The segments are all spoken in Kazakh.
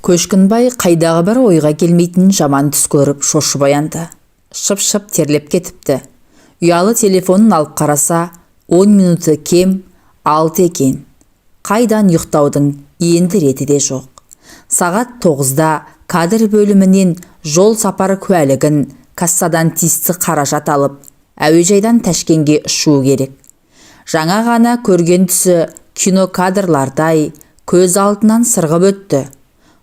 Көшкінбай қайдағы бір ойға келмейтін жаман түс көріп шошып оянды. Шып-шып терлеп кетіпті. Ұялы телефонын алып қараса, 10 минуты кем 6 екен. Қайдан ұйықтаудың енді реті де жоқ. Сағат 9-да кадр бөлімінен жол сапар куәлігін, кассадан тиісті қаражат алып, әуежайдан Ташкенге ұшуы керек. Жаңа ғана көрген түсі кино кадрлардай көз алдынан сырғып өтті.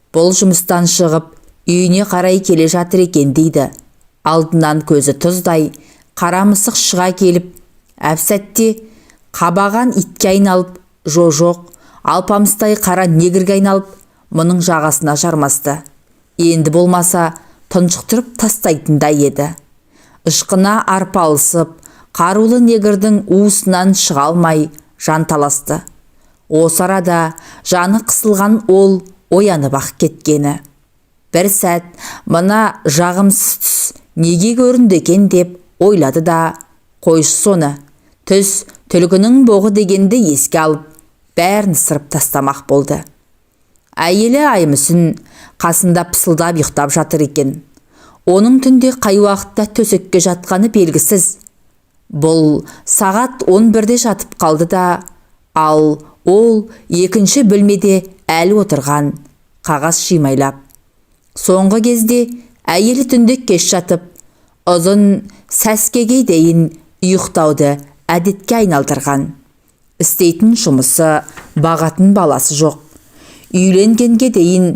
Бұл жұмыстан шығып, үйіне қарай келе жатыр екен дейді. Алдынан көзі тұздай қара мысық шыға келіп, әп-сәтте қабаған итке айналып, жо-жоқ, алпамыстай қара негрге айналып, мұның жағасына жармасты. Енді болмаса тұншықтырып тастайтындай еді. Ышқына арпалысып, қарулы негрдің уысынан шыға алмай жанталасты. Осы арада жаны қысылған ол оянып-ақ кеткені. Бір сәт мына жағымсыз түс неге көрінді екен деп ойлады да, қойшы соны, түс түлкінің боғы дегенді еске алып, бәрін сырып тастамақ болды. Әйелі Аймүсін қасында пысылдап ұйықтап жатыр екен. Оның түнде қай уақытта төсекке жатқаны белгісіз. Бұл сағат 11-де жатып қалды да, ал ол екінші бөлмеде әлі отырған, қағаз шимайлап. Соңғы кезде әйелі түнде кеш жатып, ұзын сәскеге дейін ұйықтауды әдетке айналдырған. Істейтін жұмысы, бағатын баласы жоқ. Үйленгенге дейін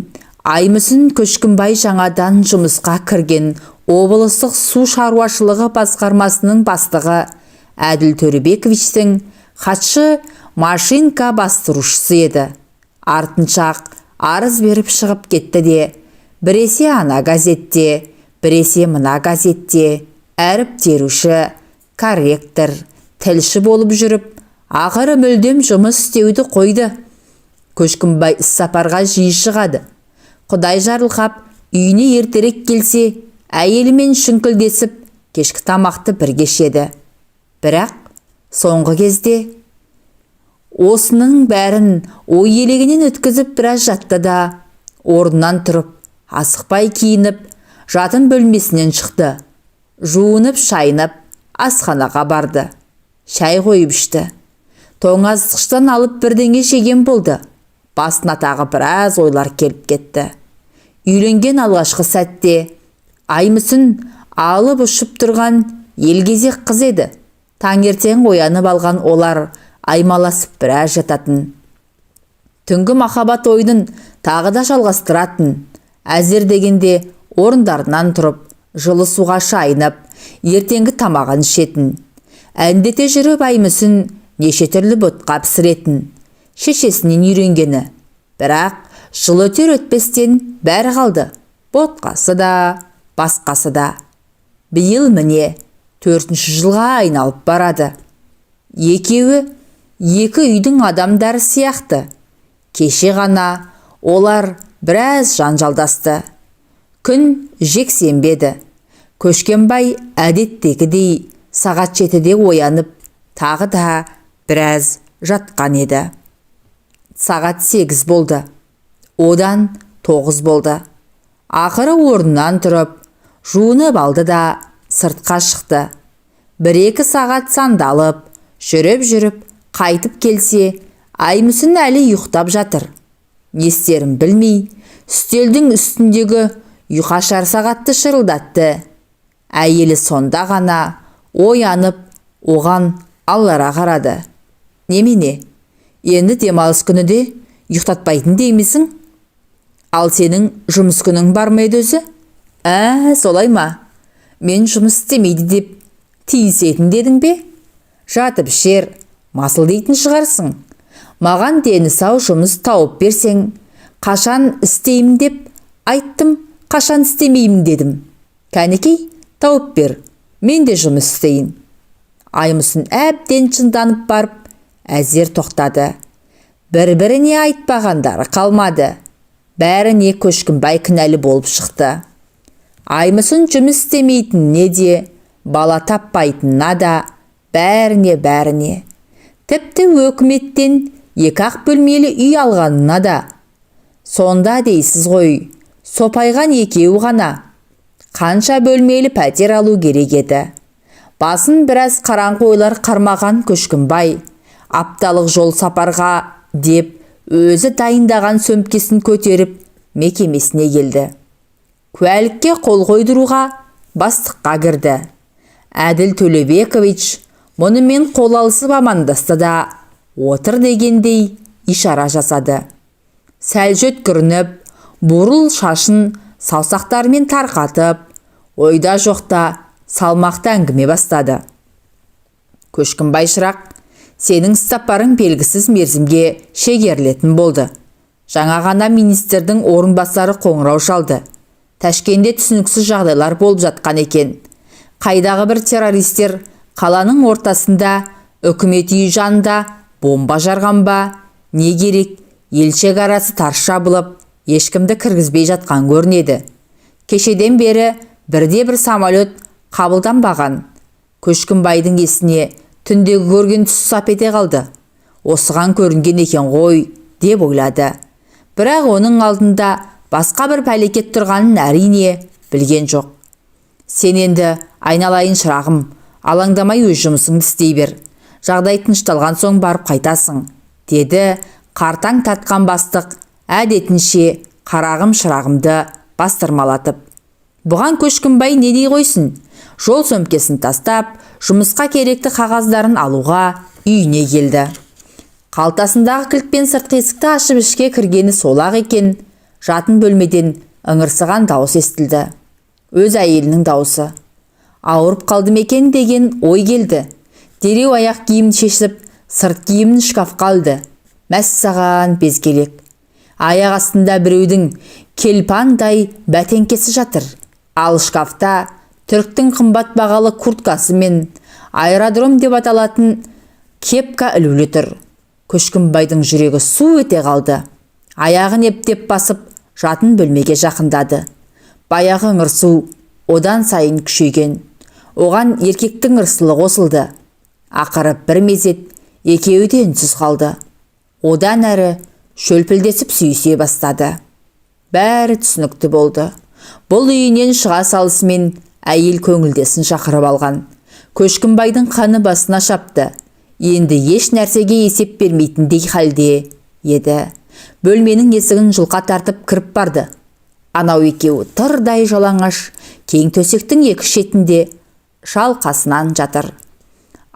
Аймүсін Көшкінбай жаңадан жұмысқа кірген облыстық су шаруашылығы басқармасының бастығы Әділ Төребековичтің хатшы машинка бастырушысы еді. Артынша арыз беріп шығып кетті де, біресе ана газетте, біресе мына газетте әріп теруші, корректор, тілші болып жүріп, ақыры мүлдем жұмыс істеуді қойды. Көшкінбай іссапарға жиі шығады. Құдай жарылқап, үйіне ертерек келсе, әйелімен шүңкілдесіп, кешкі тамақты бірге ішеді. Бірақ соңғы кезде осының бәрін ой елегінен өткізіп біраз жатты да, орнынан тұрып, асықпай киініп, жатын бөлмесінен шықты. Жуынып, шайынып, асханаға барды. Шай қойып ішті. Тоңазытқыштан алып бірдеңе жеген болды. Басына тағы біраз ойлар келіп кетті. Үйленген алғашқы сәтте Аймүсін алып ұшып тұрған елгезек қыз еді. Таңертең оянып алған олар аймаласып біраз жататын. Түнгі махаббат ойынын тағы да жалғастыратын. Әзер дегенде орындарынан тұрып, жылы суға шайынып, ертеңгі тамағын ішетін. Әндете жүріп Аймүсін неше түрлі ботқа пісіретін. Шешесінен үйренгені. Бірақ жыл өтер өтпестен бәрі қалды. Ботқасы да, басқасы да. Биыл міне 4-ші жылға айналып барады. Екеуі екі үйдің адамдары сияқты. Кеше ғана олар біраз жанжалдасты. Күн жексенбі еді. Көшкенбай әдеттегідей сағат 7-де оянып, тағы да біраз жатқан еді. Сағат 8 болды. Одан 9 болды. Ақыры орнынан тұрып, жуынып алды да сыртқа шықты. 1-2 сағат сандалып, жүріп-жүріп қайтып келсе, Аймүсін әлі ұйықтап жатыр. Не істерін білмей, үстелдің үстіндегі ұйқашар сағатты шырылдатты. Әйелі сонда ғана оянып, оған алара қарады. Немене, енді демалыс күні де ұйықтатпайтын деймісің? Ал сенің жұмыс күнің бар ма еді өзі? Ә, солай ма? Мен жұмыс істемейді деп тиісетін дедің бе? Жатып ішер, масыл дейтін шығарсың. Маған дені сау жұмыс тауып берсең, қашан істеймін деп айттым, қашан істемеймін дедім. Кәнекей, тауып бер, мен де жұмыс істейін. Аймүсін әбден шынданып барып, әзер тоқтады. Бір-біріне айтпағандары қалмады. Бәріне Көшкінбай кінәлі болып шықты. Аймүсін жұмыс істемейтініне де, бала таппайтынына да, бәріне-бәріне. Тіпті өкіметтен 2-ақ бөлмелі үй алғанына да. Сонда дейсіз ғой, сопайған екеуі ғана. Қанша бөлмелі пәтер алу керек еді. Басын біраз қараңғы ойлар қармаған Көшкінбай апталық жол сапарға деп өзі дайындаған сөмкесін көтеріп мекемесіне келді. Куәлікке қол қойдыруға бастыққа кірді. Әділ Төлебекович мұнымен қол алысып амандасты да, отыр дегендей ишара жасады. Сәл жөткірініп, бурыл шашын саусақтарымен тарқатып, ойда жоқта салмақты әңгіме бастады. Көшкінбай шырақ, сенің іссапарың белгісіз мерзімге шегерілетін болды. Жаңа ғана министрдің орынбасары қоңырау шалды. Ташкенде түсініксіз жағдайлар болып жатқан екен. Қайдағы бір террористер қаланың ортасында үкімет үйі жанында бомба жарған ба, не керек, ел шекарасы тарс жабылып, ешкімді кіргізбей жатқан көрінеді. Кешеден бері бірде-бір самолет қабылданбаған. Көшкінбайдың есіне түндегі көрген түсі сап ете қалды. Осыған көрінген екен ғой деп ойлады. Бірақ оның алдында басқа бір пәлекет тұрғанын әрине білген жоқ. Сен енді, айналайын шырағым, алаңдамай өз жұмысыңды істей бер. Жағдай тынышталған соң барып қайтасың, деді қартаң тартқан бастық әдетінше қарағым шырағымды бастырмалатып. Бұған Көшкінбай не дей қойсын? Жол сөмкесін тастап, жұмысқа керекті қағаздарын алуға үйіне келді. Қалтасындағы кілтпен сыртқы есікті ашып ішке кіргені сол-ақ екен, жатын бөлмеден ыңырсыған дауыс естілді. Өз әйелінің дауысы. Ауырып қалды ма екен деген ой келді. Дереу аяқ киімін шешіп, сырт киімін шкафқа алды. Мәссаған, безгелек. Аяқ астында біреудің келпандай бәтеңкесі жатыр. Ал шкафта түріктің қымбат бағалы курткасы мен аэродром деп аталатын кепка ілулі тұр. Көшкінбайдың жүрегі су ете қалды. Аяғын ептеп басып, жатын бөлмеге жақындады. Баяғы ыңырсу одан сайын күшейген. Оған еркектің ырсылы қосылды. Ақыры бір мезет екеуі де үнсіз қалды. Одан әрі шөлпілдесіп сүйісе бастады. Бәрі түсінікті болды. Бұл үйінен шыға салысымен әйел көңілдесін шақырып алған. Көшкінбайдың қаны басына шапты. Енді еш нәрсеге есеп бермейтіндей халде еді. Бөлменің есігін жұлқа тартып кіріп барды. Анау екеуі тырдай жалаңаш кең төсектің екі шетінде шалқасынан жатыр.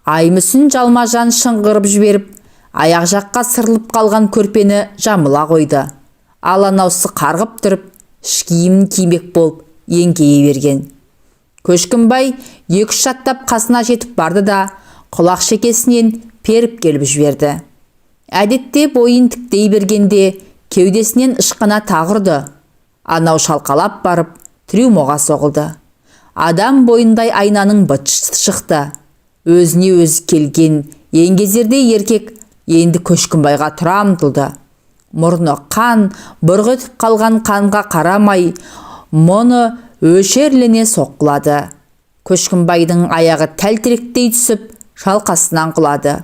Аймүсін жалма-жан шыңғырып жіберіп, аяқ жаққа сырылып қалған көрпені жамыла қойды. Ал анаусы қарғып тұрып, іш киімін кимек болып еңкейе берген. Көшкінбай екі-үш аттап қасына жетіп барды да, құлақ шекесінен періп келіп жіберді. Әдетте бойын тіктей бергенде кеудесінен ышқына тағы ұрды. Анау шалқалап барып трюмоға соғылды. Адам бойындай айнаның быт-шыты шықты. Өзіне өзі келген еңгезердей еркек енді Көшкінбайға тұра ұмтылды. Мұрны қан, бұрқ етіп қалған қанға қарамай, мұны өшерлене соққылады. Көшкінбайдың аяғы тәлтіректей түсіп, шалқасынан құлады.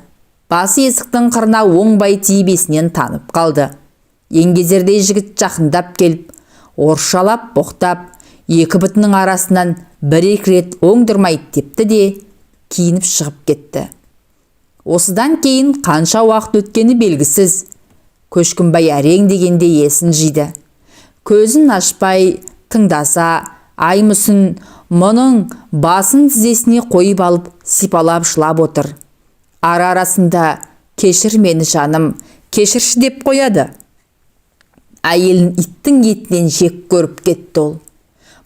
Басы есіктің қырына оңбай тиіп есінен танып қалды. Еңгезердей жігіт жақындап келіп, орысшалап боқтап, екі бұтының арасынан бір-екі рет оңдырмай тепті де, киініп шығып кетті. Осыдан кейін қанша уақыт өткені белгісіз. Көшкінбай әрең дегенде есін жиды. Көзін ашпай тыңдаса, Аймүсін мұның басын тізесіне қойып алып сипалап жылап отыр. Ара-арасында кешір мені жаным, кешірші деп қояды. Әйелін иттің етінен жек көріп кетті ол.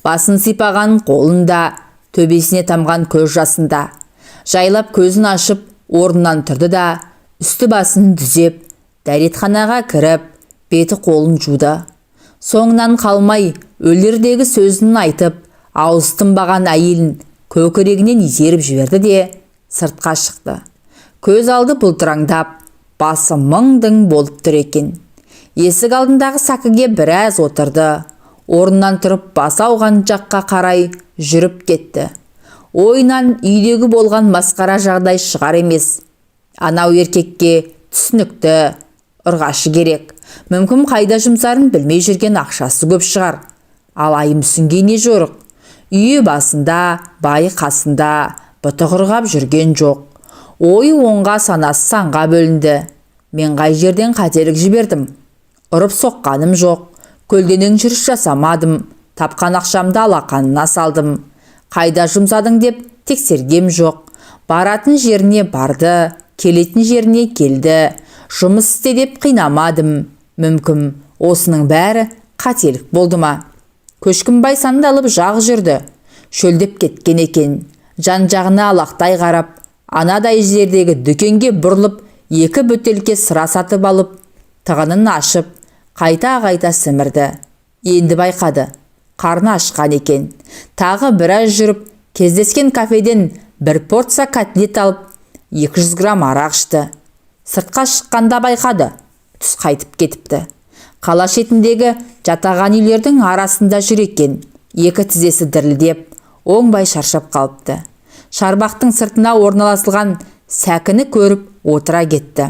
Басын сипаған қолында, төбесіне тамған көз жасында. Жайлап көзін ашып, орнынан тұрды да, үсті басын түзеп, дәретханаға кіріп, беті қолын жуды. Соңынан қалмай, өлердегі сөзін айтып, ауыз тынбаған әйелін көкірегінен итеріп жіберді де, сыртқа шықты. Көз алды бұлтыраңдап, басы мыңдың болып тұр екен. Есік алдындағы сәкіге біраз отырды. Орнынан тұрып басы ауған жаққа қарай жүріп кетті. Ойынан үйдегі болған масқара жағдай шығар емес. Анау еркекке түсінікті, Ұрғашы керек. Мүмкін, қайда жұмсарын білмей жүрген ақшасы көп шығар. Ал Аймүсінге не жорық? Үйі басында, байы қасында, бұты құрғап жүрген жоқ. Ойы оңға, санасы санға бөлінді. Мен қай жерден қателік жібердім? Ұрып соққаным жоқ, көлденең жүріс жасамадым, тапқан ақшамды алақанына салдым. Қайда жұмсадың деп тексергем жоқ. Баратын жеріне барды, келетін жеріне келді. Жұмыс істе деп қинамадым. Мүмкін, осының бәрі қателік болды ма? Көшкінбай сандалып жақ жүрді. Шөлдеп кеткен екен. Жан жағына алақтай қарап, анадай жердегі дүкенге бұрылып, екі бөтелке сыра сатып алып, тығынын ашып, қайта-қайта сімірді. Енді байқады, қарны ашқан екен. Тағы біраз жүріп, кездескен кафеден бір порция котлет алып, 200 грамм арақ ішті. Сыртқа шыққанда байқады, түс қайтып кетіпті. Қала шетіндегі жатаған үйлердің арасында жүр екен. Екі тізесі дірілдеп, оңбай шаршап қалыпты. Шарбақтың сыртына орналасылған сәкіні көріп, отыра кетті.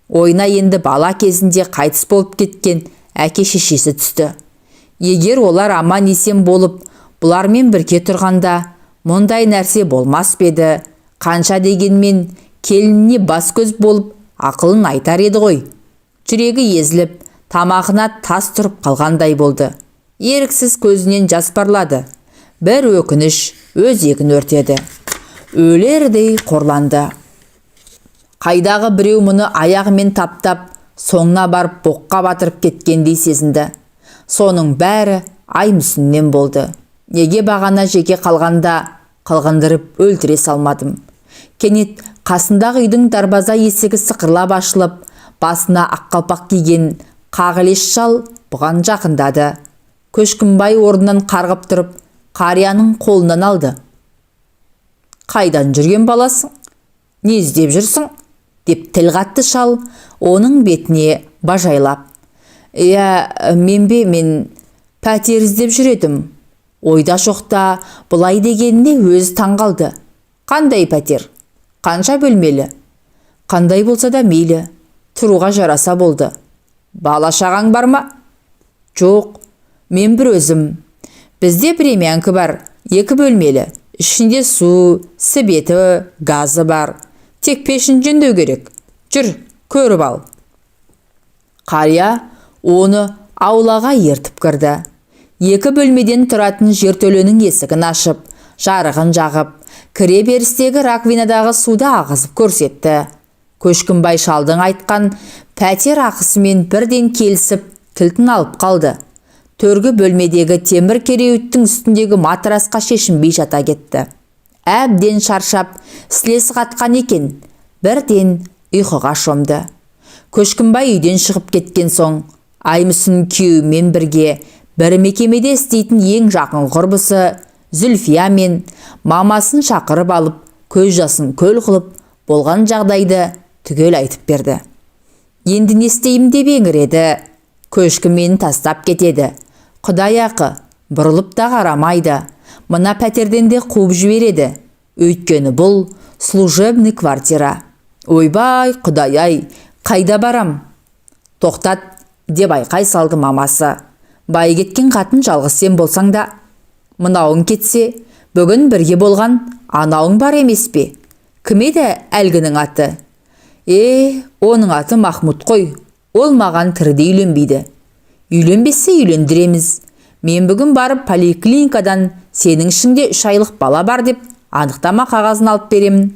Ойына енді бала кезінде қайтыс болып кеткен әке шешесі түсті. Егер олар аман есен болып, бұлармен бірге тұрғанда, мұндай нәрсе болмас па еді? Қанша дегенмен келініне бас көз болып, ақылын айтар еді ғой. Жүрегі езіліп, тамағына тас тұрып қалғандай болды. Еріксіз көзінен жас парлады. Бір өкініш өзегін өртеді. Өлердей қорланды. Қайдағы біреу мұны аяғымен таптап, соңына барып боққа батырып кеткендей сезінді. Соның бәрі Аймүсіннен болды. Неге бағана жеке қалғанда қылғындырып өлтіре салмадым? Кенет қасындағы үйдің дарбаза есігі сықырлап ашылып, басына ақ қалпақ киген қағылез шал бұған жақындады. Көшкінбай орнынан қарғып тұрып, қарияның қолынан алды. «Қайдан жүрген баласың? Не іздеп жүрсің?» – деп тіл қатты шал оның бетіне бажайлап. «Иә, мен бе? Мен пәтер іздеп жүр едім». Ойда жоқта бұлай дегеніне өзі таң қалды. «Қандай пәтер? Қанша бөлмелі?» «Қандай болса да мейлі, тұруға жараса болды». «Бала шағаң бар ма?» «Жоқ, мен бір өзім». «Бізде времянка бар, екі бөлмелі. Ішінде су, светі, газы бар. Тек пешін жөндеу керек. Жүр, көріп ал». Қария оны аулаға ертіп кірді. Екі бөлмеден тұратын жертөленің есігін ашып, жарығын жағып, кіре берістегі раковинадағы суды ағызып көрсетті. Көшкінбай шалдың айтқан пәтер ақысымен бірден келісіп, кілтін алып қалды. Төргі бөлмедегі темір кереуеттің үстіндегі матрасқа шешінбей жата кетті. Әбден шаршап, сілесі қатқан екен, бірден ұйқыға шомды. Көшкінбай үйден шығып кеткен соң, Аймүсін күйеуімен бірге бір мекемеде істейтін ең жақын құрбысы Зүлфия мен мамасын шақырып алып, көз жасын көл қылып, болған жағдайды түгел айтып берді. «Енді не істеймін?» – деп еңіреді. «Көшкін мені тастап кетеді. Құдай ақы, бұрылып та қарамайды. Мына пәтерден де қуып жібереді. Өйткені бұл служебный квартира. Ойбай, құдай-ай, қайда барам?» «Тоқтат!» – деп айқай салды мамасы. «Бай кеткен қатын жалғыз сен болсаң да, мынауың кетсе, бүгін бірге болған анауың бар емес пе? Кім еді әлгінің аты?» «Е, оның аты Махмұт қой. Ол маған тірідей үйленбейді». «Үйленбесе, үйлендіреміз. Мен бүгін барып поликлиникадан сенің ішіңде 3 айлық бала бар деп анықтама қағазын алып беремін».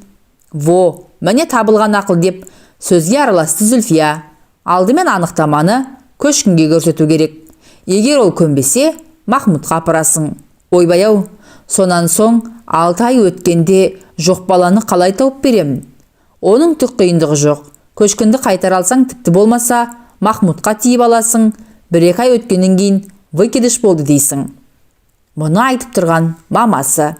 «Во, міне табылған ақыл!» – деп сөзге араласты Зүлфия. «Алдымен анықтаманы Көшкінге көрсету керек. Егер ол көнбесе, Махмұтқа апарасың». «Ойбай-ау, сонан соң 6 ай өткенде жоқ баланы қалай тауып беремін?» «Оның түк қиындығы жоқ. Көшкінді қайтара алсаң, тіпті болмаса Махмұтқа тиіп аласың. 1-2 ай өткеннен кейін выкидыш болды дейсің». Мұны айтып тұрған мамасы.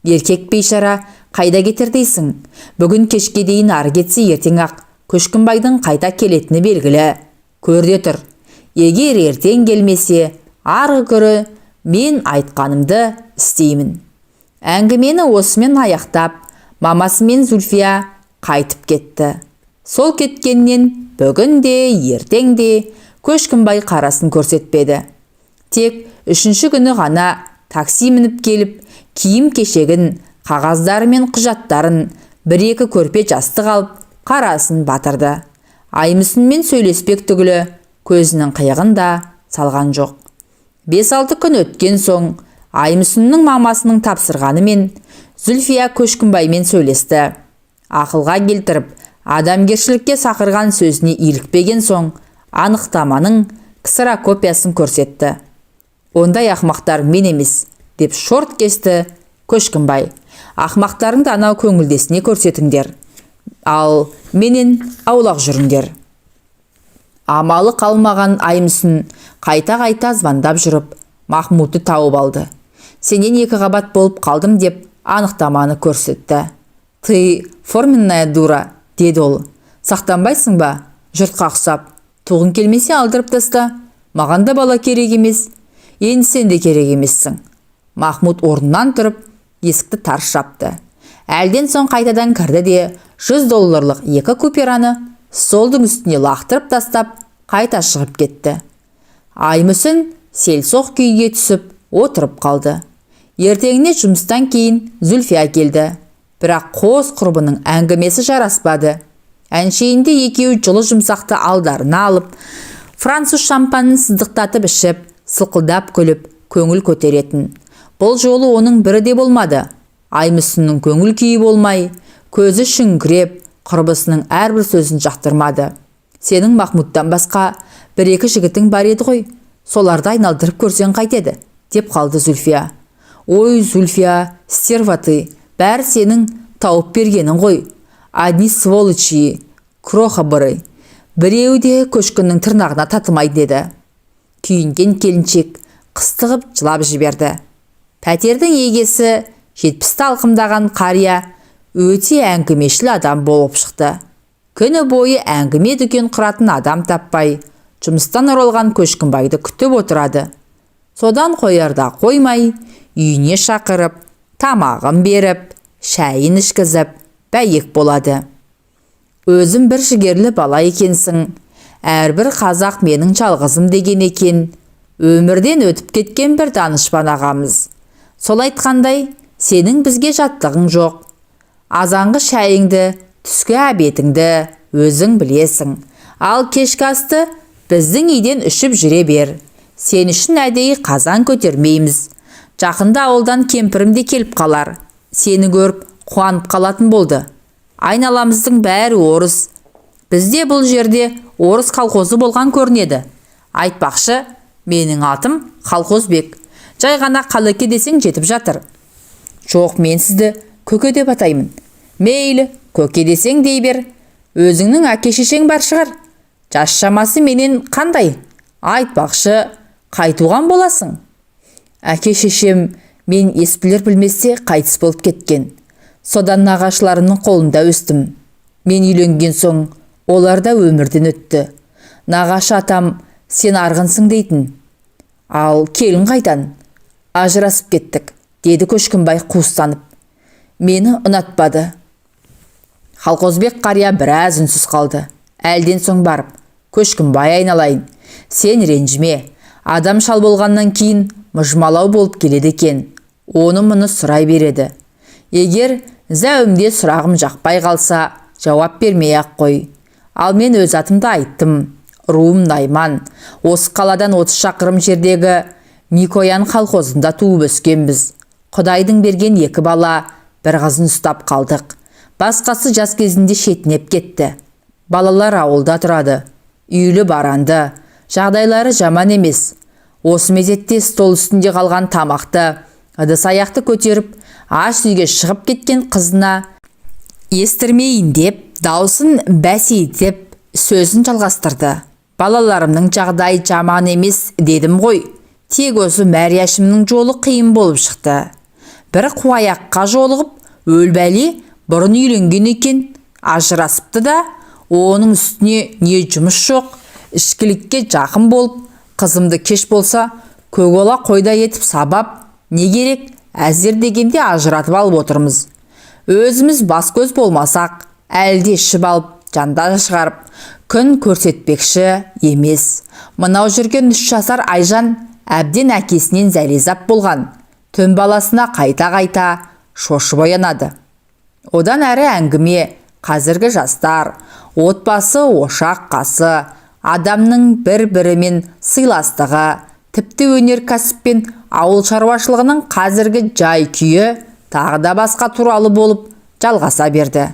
Еркек бейшара қайда кетер дейсің? Бүгін кешке дейін, ары кетсе ертең ақ Көшкінбайдың қайта келетіні белгілі. Көр де тұр, егер ертең келмесе, арғы күні мен айтқанымды істеймін. Әңгімені осымен аяқтап, мамасы мен Зүлфия қайтып кетті. Сол кеткеннен бүгін де, ертең де Көшкінбай қарасын көрсетпеді. Тек үшінші күні ғана такси мініп келіп, киім-кешегін, қағаздары мен құжаттарын, бір-екі көрпе жастық алып, қарасын батырды. Аймүсінмен сөйлеспек түгілі, көзінің қиығын да салған жоқ. 5-6 күн өткен соң Аймүсіннің мамасының тапсырғанымен Зүлфия Көшкінбаймен сөйлесті. Ақылға келтіріп, адамгершілікке шақырған сөзіне илікпеген соң анықтаманың ксерокопиясын көрсетті. «Ондай ақмақтар мен емес», – деп шорт кесті Көшкінбай. «Ақмақтарыңды анау көңілдесіне көрсетіңдер. Ал менен аулақ жүріңдер». Амалы қалмаған Аймүсін қайта-қайта звондап жүріп, Махмудты тауып алды. «Сенен екі қабат болып қалдым», – деп анықтаманы көрсетті. «Ты форменная дура», – деді ол. «Сақтанбайсың ба жұртқа ұқсап? Туғың келмесе, алдырып таста. Маған да бала керек емес. Енді сен де керек емессің». Махмуд орнынан тұрып, есікті тарс жапты. Әлден соң қайтадан кірді де, 100 долларлық екі купюраны столдың үстіне лақтырып тастап, қайта шығып кетті. Аймүсін селсоқ күйге түсіп отырып қалды. Ертеңіне жұмыстан кейін Зүлфия келді. Бірақ қос құрбының әңгімесі жараспады. Әншейінде екеуі жылы жұмсақты алдарына алып, француз шампанын сыздықтатып ішіп, сылқылдап күліп, көңіл көтеретін. Бұл жолы оның бірі де болмады. Аймүсіннің көңіл күйі болмай, көзі шүңкіреп, құрбысының әрбір сөзін жақтырмады. «Сенің Махмудтан басқа бір-екі жігітің бар еді ғой, соларды айналдырып көрсең қайтеді?» – деп қалды Зүлфия. «Ой, Зүлфия, стерва ты, бәрі сенің тауып бергенің ғой. Одни сволочи, крохоборы, біреуі де Көшкіннің тырнағына татымайды», – деді. Күйінген келіншек қыстығып жылап жіберді. Пәтердің егесі, 70-ті алқымдаған қария, өте әңгімешіл адам болып шықты. Күні бойы әңгіме дүкен құратын адам таппай, жұмыстан оралған Көшкінбайды күтіп отырады. Содан қоярда қоймай, үйіне шақырып, тамағын беріп, шәйін ішкізіп, бәйек болады. «Өзім бір жігерлі бала екенсің. Әрбір қазақ менің жалғызым деген екен өмірден өтіп кеткен бір данышпан ағамыз. Сол айтқандай, сенің бізге жаттығың жоқ. Азанғы шәйіңді, түскі обедіңді өзің білесің. Ал кешкі асты біздің үйден ішіп жүре бер. Сен үшін әдейі қазан көтермейміз. Жақында ауылдан кемпірім де келіп қалар. Сені көріп қуанып қалатын болды. Айналамыздың бәрі орыс. Бізде бұл жерде орыс колхозы болған көрінеді. Айтпақшы, менің атым Колхозбек. Жай ғана Қалеке десең, жетіп жатыр». «Жоқ, мен сізді көке деп атаймын». «Мейлі, көке десең, дей бер. Өзіңнің әке шешең бар шығар? Жас шамасы менен қандай? Айтпақшы, қай туған боласың?» «Әке шешем мен ес білер білместе қайтыс болып кеткен. Содан нағашыларымның қолында өстім. Мен үйленген соң олар да өмірден өтті. Нағашы атам сен арғынсың дейтін». «Ал келін қайдан?» «Ажырасып кеттік», – деді Көшкінбай қуыстанып. «Мені ұнатпады». Халқозбек қария біраз үнсіз қалды. Әлден соң барып: «Көшкінбай айналайын, сен ренжіме. Адам шал болғаннан кейін мыжмалау болып келеді екен. Оны мұны сұрай береді. Егер зәуімде сұрағым жақпай қалса, жауап бермей ақ қой. Ал мен өз атымды айттым. Руым найман. Осы қаладан 30 шақырым жердегі Микоян колхозында туып өскенбіз. Құдайдың берген екі бала, бір қызын ұстап қалдық. Басқасы жас кезінде шетінеп кетті. Балалар ауылда тұрады. Үйлі баранды, жағдайлары жаман емес». Осы мезетте стол үстінде қалған тамақты, ыдыс аяқты көтеріп, ас үйге шығып кеткен қызына естірмейін деп, даусын бәсейтіп сөзін жалғастырды: «Балаларымның жағдайы жаман емес дедім ғой. Тек осы Мәрияшымның жолы қиын болып шықты. Бір қуаяққа жолығып, өлбәле, бұрын үйленген екен, ажырасыпты да, оның үстіне не жұмыс жоқ, ішкілікке жақын болып, қызымды кеш болса көк қойдай етіп сабап, не керек, әзер дегенде ажыратып алып отырмыз. Өзіміз бас көз болмасақ, әлде ішіп алып Жанда шығарып, күн көрсетпекші емес. Мынау жүрген 3 жасар Айжан әбден әкесінен зәрезап болған. Түн баласына қайта-қайта шошып оянады. Одан әрі әңгіме қазіргі жастар, отбасы, ошақ қасы, адамның бір-бірімен сыйластығы, тіпті өнеркәсіп пен ауыл шаруашылығының қазіргі жай-күйі, тағы да басқа туралы болып жалғаса берді.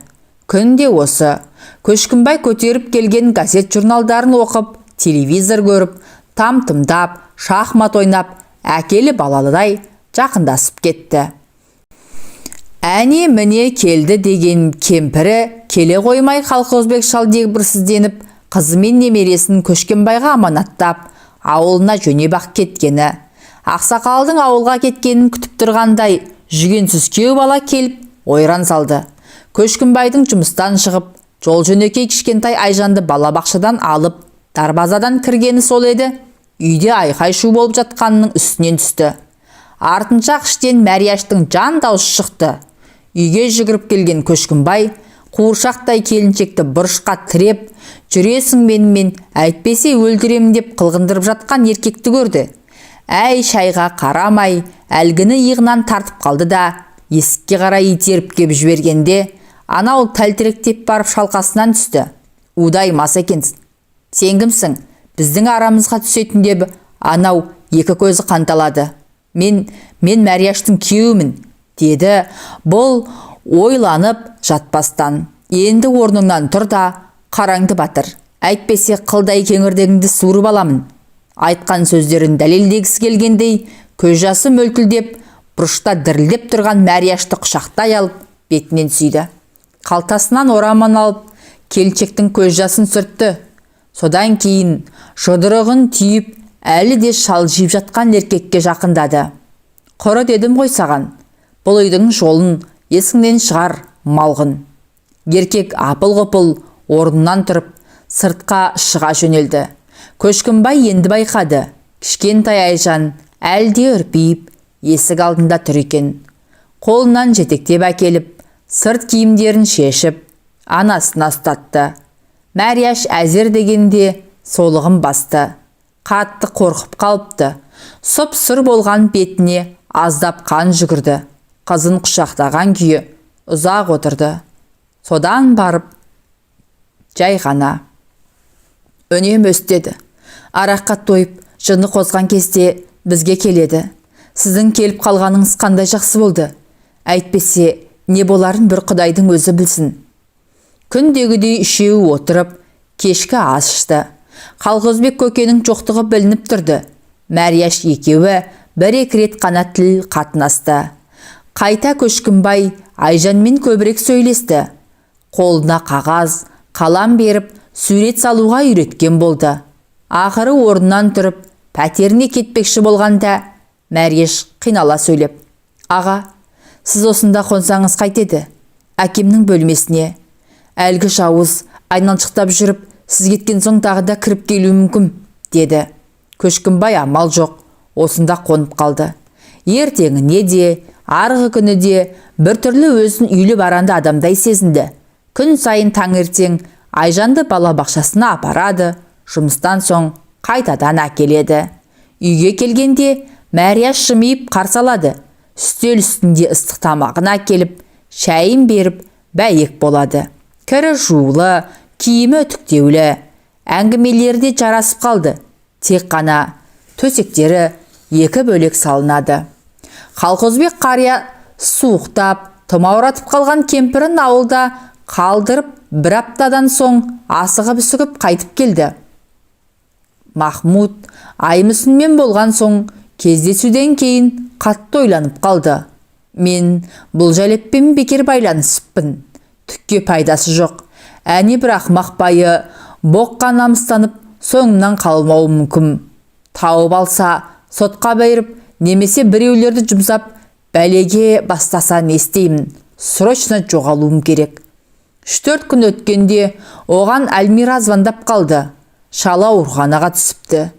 Күнде осы Көшкінбай көтеріп келген газет журналдарын оқып, телевизор көріп, там-тұмдап, шахмат ойнап, әкелі балалыдай жақындасып кетті. Әне міне келді деген кемпірі келе қоймай, Қалқозбек шал дегбірсізденіп, қызы мен немересін Көшкенбайға аманаттап, ауылына жөнеп-ақ кеткені. Ақсақалдың ауылға кеткенін күтіп тұрғандай, жүгенсіз күйеу бала келіп ойран салды. Көшкінбайдың жұмыстан шығып, жол жөнекей кішкентай Айжанды балабақшадан алып, дарбазадан кіргені сол еді, үйде айқай-шу болып жатқанының үстінен түсті. Артынша іштен Мәрияштың жан даусы шықты. Үйге жүгіріп келген Көшкінбай қуыршақтай келіншекті бұрышқа тіреп, жүресің менімен, әйтпесе өлтіремін деп қылғындырып жатқан еркекті көрді. Әй шайға қарамай, әлгіні иығынан тартып қалды да, есікке қарай итеріп кеп жібергенде, анау тәлтіректеп барып шалқасынан түсті. «Удай мас екенсің, сен кімсің біздің арамызға түсетін?» – деп анау екі көзі қанталады. Мен Мәрияштың күйеуімін», – деді бұл ойланып жатпастан. «Енді орныңнан тұр да, қараңды батыр, әйтпесе қылдай кеңірдегіңді суырып аламын». Айтқан сөздерін дәлелдегісі келгендей, көз жасы мөлтілдеп, бұрышта дірілдеп тұрған Мәрияшты құшақтай алып, бетінен сүйді. Қалтасынан орамын алып, келіншектің көз жасын сүртті. Содан кейін жұдырығын түйіп, әлі де шалжиып жатқан еркекке жақындады. «Құры дедім ғой саған, бұл үйдің жолын есіңнен шығар, малғұн!» Еркек апыл-ғұпыл орнынан тұрып, сыртқа шыға жөнелді. Көшкінбай енді байқады: кішкентай Айжан әлі де үрпиіп есік алдында тұр екен. Қолынан жетектеп әкеліп, сырт киімдерін шешіп, анасына ұстатты. Мәрияш әзер дегенде солығын басты. Қатты қорқып қалыпты. Сұп-сұр болған бетіне аздап қан жүгірді. Қызын құшақтаған күйі ұзақ отырды. Содан барып жай ғана: «Үнемі өстеді. Араққа тойып, жыны қозған кезде бізге келеді. Сіздің келіп қалғаныңыз қандай жақсы болды. Әйтпесе не боларын бір құдайдың өзі білсін». Күндегідей үшеуі отырып кешкі ас ішті. Қалқозбек көкенің жоқтығы білініп тұрды. Мәрияш екеуі бір-екі рет қана тіл қатынасты. Қайта Көшкінбай Айжанмен көбірек сөйлесті. Қолына қағаз, қалам беріп, сурет салуға үйреткен болды. Ақыры орнынан тұрып, пәтеріне кетпекші болғанда, Мәрияш қинала сөйлеп: «Аға, сіз осында қонсаңыз қайтеді? Әкемнің бөлмесіне. Әлгі жауыз айналшықтап жүріп, сіз кеткен соң тағы да кіріп келуі мүмкін», – деді. Көшкінбай амал жоқ, осында қонып қалды. Ертеңіне де, арғы күні де біртүрлі өзін үйлі баранды адамдай сезінді. Күн сайын таңертең Айжанды балабақшасына апарады, жұмыстан соң қайтадан әкеледі. Үйге келгенде Мәрияш жымиып қарсы алады. Үстел үстінде ыстық тамағын әкеліп, шайын беріп, бәйек болады. Кірі жуулы, киімі үтіктеулі. Әңгімелері де жарасып қалды. Тек қана төсектері екі бөлек салынады. Қалқозбек қария суықтап, тұмауратып қалған кемпірін ауылда қалдырып, бір аптадан соң асығып-үсігіп қайтып келді. Махмуд Аймүсінмен болған соң кездесуден кейін қатты ойланып қалды. «Мен бұл жәлеппен бекер байланысыппын, түкке пайдасы жоқ. Әне бір ақымақ байы боққа намыстанып, соңымнан қалмауы мүмкін. Тауып алса, сотқа беріп немесе біреулерді жұмсап, бәлеге бастаса, не істеймін? Срочно жоғалуым керек». 3-4 күн өткенде оған Әлмира звондап қалды. Шала ауруханаға түсіпті,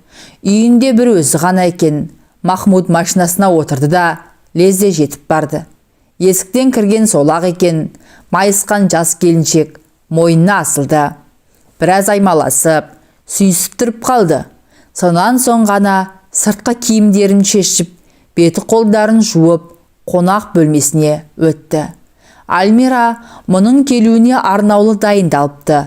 үйінде бір өзі ғана екен. Махмуд машинасына отырды да, лезде жетіп барды. Есіктен кірген сол-ақ екен, майысқан жас келіншек. Мойнына асылды. Біраз аймаласып, сүйісіп тұрып қалды. Сонан соң ғана сыртқы киімдерін шешіп, беті қолдарын жуып, қонақ бөлмесіне өтті. Альмира мұның келуіне арнаулы дайындалыпты.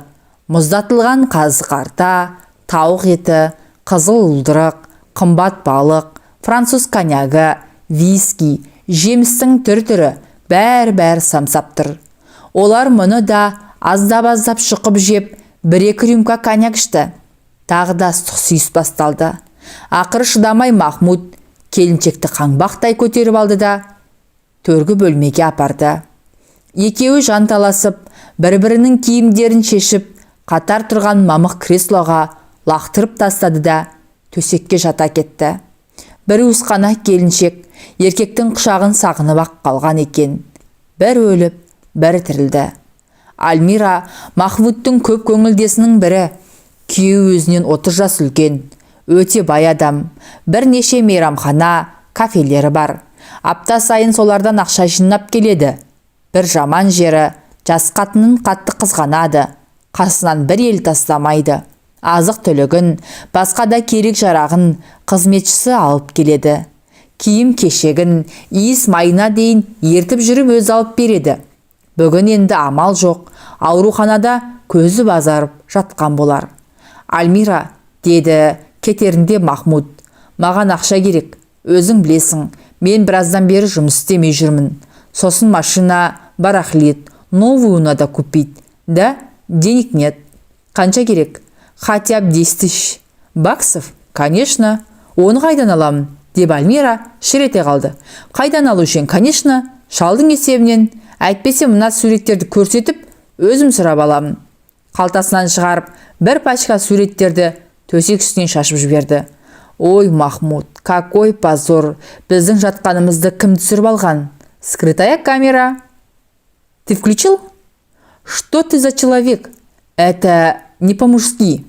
Мұздатылған қазы-қарта, тауық еті, қызыл уылдырық, қымбат балық, француз коньягі, виски, жемістің түр-түрі, бәрі-бәрі самсап тұр. Олар мұны да аздап-аздап шұқып жеп, бір-екі рюмка коньяк ішті. Тағы да ыстық сүйіс басталды. Ақыры шыдамай Махмуд келіншекті қаңбақтай көтеріп алды да, төргі бөлмеге апарды. Екеуі жанталасып, бір-бірінің киімдерін шешіп, қатар тұрған мамық креслоға лақтырып тастады да, төсекке жата кетті. Бір уысқана келіншек еркектің құшағын сағынып-ақ қалған екен. Бір өліп, бір тірілді. Альмира Махмудтың көп көңілдесінің бірі. Күйеуі өзінен 30 жас үлкен, өте бай адам. Бірнеше мейрамхана, кафелері бар. Апта сайын солардан ақша жинап келеді. Бір жаман жері, жас қатынын қатты қызғанады. Қасынан бір ел тастамайды. Азық-түлігін, басқа да керек-жарағын қызметшісі алып келеді. Киім кешегін, иіс майына дейін ертіп жүріп өзі алып береді. Бүгін енді амал жоқ, ауруханада көзі базарып жатқан болар. Альмира, деді кетерінде Махмуд, маған ақша керек, өзің білесің, мен біраздан бері жұмыс істемей жүрмін. Сосын машина барахлит, новую надо купить. Да, денег нет. Қанша керек? Хотя бы 10 тысяч. Баксов? Конечно. Оны қайдан аламын? Деп Альмира шыр ете қалды. Қайдан алу үшін? Конечно, шалдың есебінен. Әйтпесе мына суреттерді көрсетіп, өзім сұрап аламын. Қалтасынан шығарып, бір пачка суреттерді төсек үстіне шашып жіберді. Ой, Махмуд, какой позор! Біздің жатқанымызды кім түсіріп алған? Скрытая камера. Ты включил? Что ты за человек? Это не по-мужски.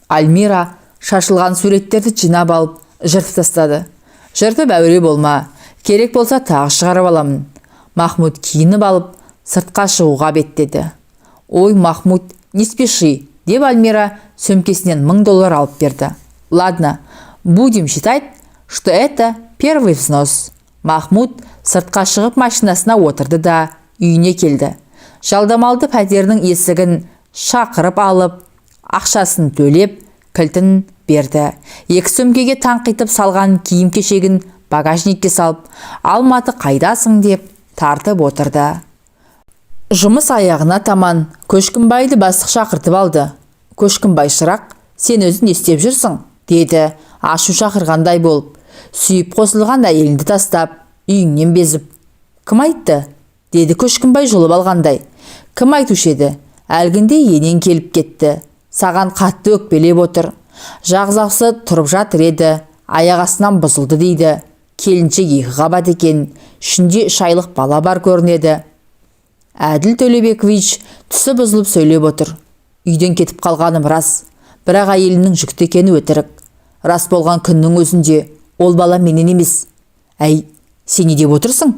Альмира шашылған суреттерді жинап алып, жыртып тастады. Жыртып әуре болма. Керек болса тағы шығарып аламын. Махмуд киініп алып, сыртқа шығуға беттеді. Ой, Махмуд, не спеши, деп Альмира сөмкесінен 1000 доллар алып берді. Ладно, будем считать, что это первый взнос. Махмуд сыртқа шығып машинасына отырды да үйіне келді. Жалдамалды пәтерінің есігін шақырып алып, ақшасын төлеп, кілтін берді. Екі сөмкеге таңқитып салған киім кешегін багажникке салып, Алматы қайдасың деп тартып отырды. Жұмыс аяғына таман Көшкінбайды бастық шақыртып алды. Көшкінбай шырақ, сен өзің не істеп жүрсің? Деді ашу шақырғандай болып. Сүйіп қосылған әйеліңді тастап, үйіңнен безіп. Кім айтты? Деді Көшкінбай жұлып алғандай. Кім айтушы еді? Әлгінде енең келіп кетті. Саған қатты өкпелеп отыр. Жағзасы тұрып жатыр еді, аяқ астынан бұзылды дейді. Келіншек екі қабат екен, ішінде 3 айлық бала бар көрінеді. Әділ Төлебекович түсі бұзылып сөйлеп отыр. Үйден кетіп қалғаным рас, бірақ әйелімнің жүкті екені өтірік. Рас болған күннің өзінде ол бала менен емес. Әй, сен не деп отырсың?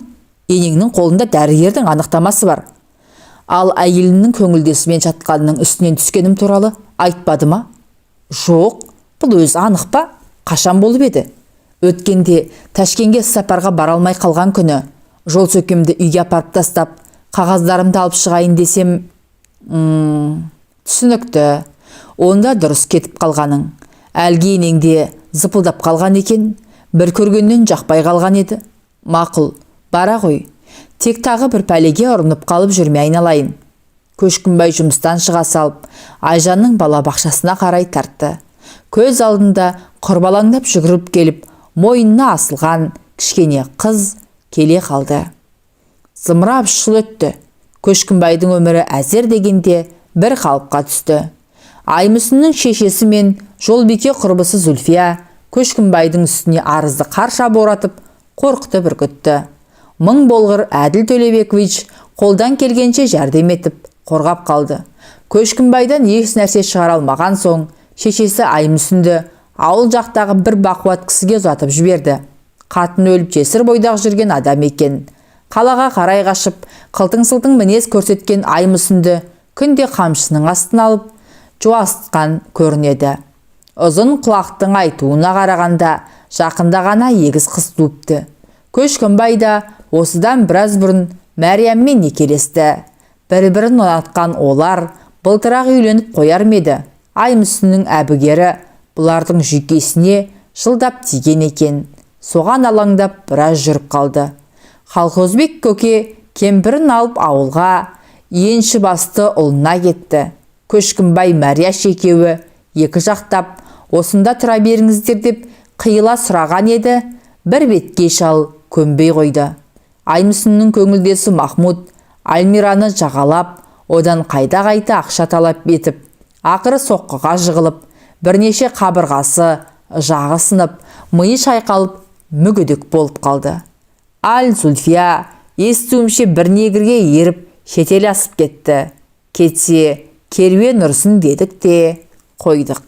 Енеңнің қолында дәрігердің анықтамасы бар. Ал әйелімнің көңілдесімен жатқанының үстінен түскенім туралы айтпады ма? Жоқ, бұл өзі анық па? Қашан болып еді? Өткенде Ташкенге сапарға бара алмай қалған күні жол сөкемді үйге апарып тастап, қағаздарымды алып шығайын десем, түсінікті. Онда дұрыс кетіп қалғаның. Әлгі енең де зыпылдап қалған екен, бір көргеннен жақпай қалған еді. Мақұл, бара ғой. Тек тағы бір пәлеге ұрынып қалып жүрме айналайын. Көшкінбай жұмыстан шыға салып, Айжанның балабақшасына қарай тартты. Көз алдында құрбалаңдап жүгіріп келіп, мойнына асылған кішкене қыз келе қалды. Зымырап 3 жыл өтті. Көшкінбайдың өмірі әзер дегенде бір қалыпқа түсті. Аймүсіннің шешесі мен Жолбике құрбысы Зүлфия Көшкінбайдың үстіне арызды қарша боратып, қорқытып үркітті. Мың болғыр Әділ Төлебекович қолдан келгенше жәрдем етіп, қорғап қалды. Көшкінбайдан еш нәрсе шығара алмаған соң, шешесі Аймүсінді ауыл жақтағы бір бақуат кісіге ұзатып жіберді. Қатын өліп жесір бойдақ жүрген адам екен. Қалаға қарай қашып, қылтың-сылтың мінез көрсеткен Аймүсінді Күнде қамшының астына алып жуасытқан көрінеді. Ұзын құлақтың айтуына қарағанда, жақында ғана егіз қыз туыпты. Көшкінбай да осыдан біраз бұрын Мәрияммен некелесті. Бір-бірін ұнатқан олар былтыр-ақ үйленіп қояр ма еді, Аймүсіннің әбігері бұлардың жүйкесіне жылдап тиген екен. Соған алаңдап біраз жүріп қалды. Колхозбек көке кемпірін алып ауылға, енші басты ұлына кетті. Көшкінбай, Мәрияш екеуі екі жақтап, осында тұра беріңіздер деп қиыла сұраған еді, бір бетке шал көнбей қойды. Аймүсіннің көңілдесі Махмуд Альмираны жағалап, одан қайта-қайта ақша талап етіп, ақыры соққыға жығылып, бірнеше қабырғасы, жағы сынып, миы шайқалып, мүгедек болып қалды. Ал Зүлфия, естуімше, бір негрге еріп, шетел асып кетті. Кетсе, керуен ұрсын дедік те қойдық.